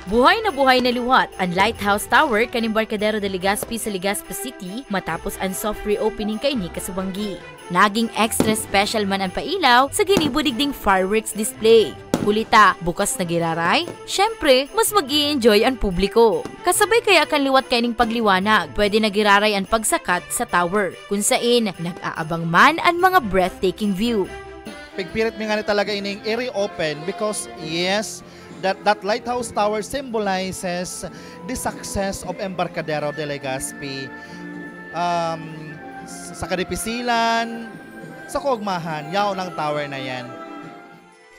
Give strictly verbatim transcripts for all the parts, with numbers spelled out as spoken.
Buhay na buhay na liwat an Lighthouse Tower kan Embarcadero de Legazpi sa Legazpi City matapos an soft reopening kaini kasubanggi. Naging extra special man an pailaw sa ginibo digding fireworks display. Huli ta, bukas na giraray? Siyempre, mas mag-i-enjoy an publiko. Kasabay kaya kan liwat kaining pagliwanag, pwede na giraray an pagsakat sa tower, kun sain nag-aabang man an mga breathtaking view. Pigpirit mi ngani talaga ining i-reopen because, yes, that that lighthouse tower symbolizes the success of Embarcadero de Legazpi. Um, sa kadipisilan, sa kaugmahan, yaon ang tower na yan.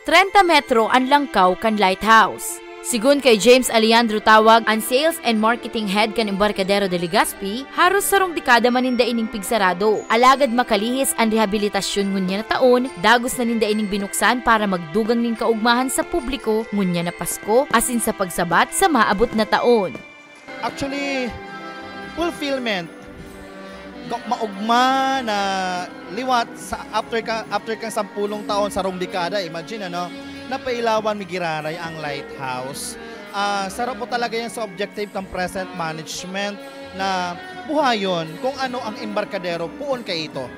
Trenta metro an langkaw kan lighthouse. Sigon kay James Alejandro Tawag, an Sales and Marketing Head kan Embarcadero de Legazpi, haros sarong dekada man ninda ining pigsarado. Alagad makalihis an rehabilitasyon ngunyan na taon, dagos na ninda ining binuksan para magdugang nin kaugmahan sa publiko ngunyan na Pasko asin sa pagsabat sa maabot na taon. Actually, fulfillment. Ga- Maugma na liwat sa after ka after kang sampulong taon, sarong dekada, imagine, ano, napailawan mi giraray ang lighthouse. Ah, saro po talaga yan sa objective ng present management na buhayon kung ano ang embarkadero poon kaito.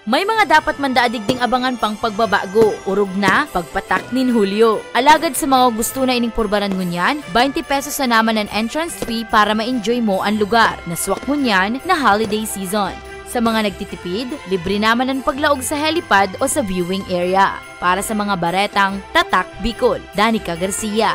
May mga dapat man daa digding abangan pang pagbabago, orog na pagpatak nin Hulyo. Alagad sa mga gusto na ining purbaran ngunyan, twenty pesos na naman an entrance fee para ma-enjoy mo an lugar na swak ngunyan na holiday season. Sa mga nagtitipid, libre naman an paglaog sa helipad o sa viewing area. Para sa mga baretang Tatak Bicol, Danica Garcia.